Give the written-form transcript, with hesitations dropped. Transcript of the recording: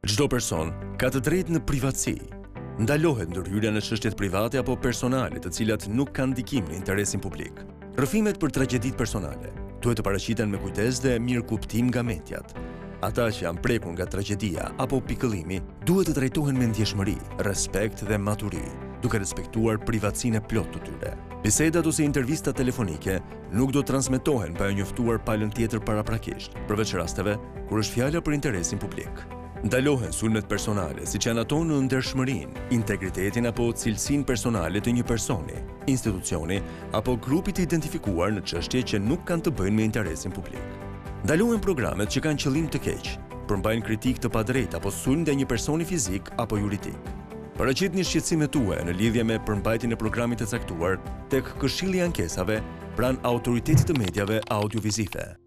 Çdo person ka të drejtë në privatësi. Ndalohet ndërhyrja në çështjet private apo personale, të cilat nuk kanë ndikim në interesin publik. Rrëfimet për tragjeditë personale duhet të paraqiten me kujdes dhe mirëkuptim nga mediat. Ata që janë prekur nga tragjedia apo pikëllimi duhet të trajtohen me ndjeshmëri, respekt dhe maturi, duke respektuar privatësinë e plotë të tyre. Bisedat ose intervistat telefonike nuk do të transmetohen pa e njoftuar palën tjetër paraprakisht, përveç rasteve kur është fjala për interesin publik. Ndalohen sulmet personale, siç janë ato në ndershmërinë, integritetin apo cilësinë personale të një personi, institucioni apo grupi të identifikuar në çështje që nuk kanë të bëjnë me interesin publik. Ndalohen programet që kanë qëllim të keq, përmbajnë kritikë të padrejtë apo sulm ndaj një personi fizik apo juridik. Paraqitni shqetësimet tuaja në lidhje me përmbajtjen e programit të caktuar tek Këshilli i Ankesave pranë Autoritetit të Mediave Audiovizive.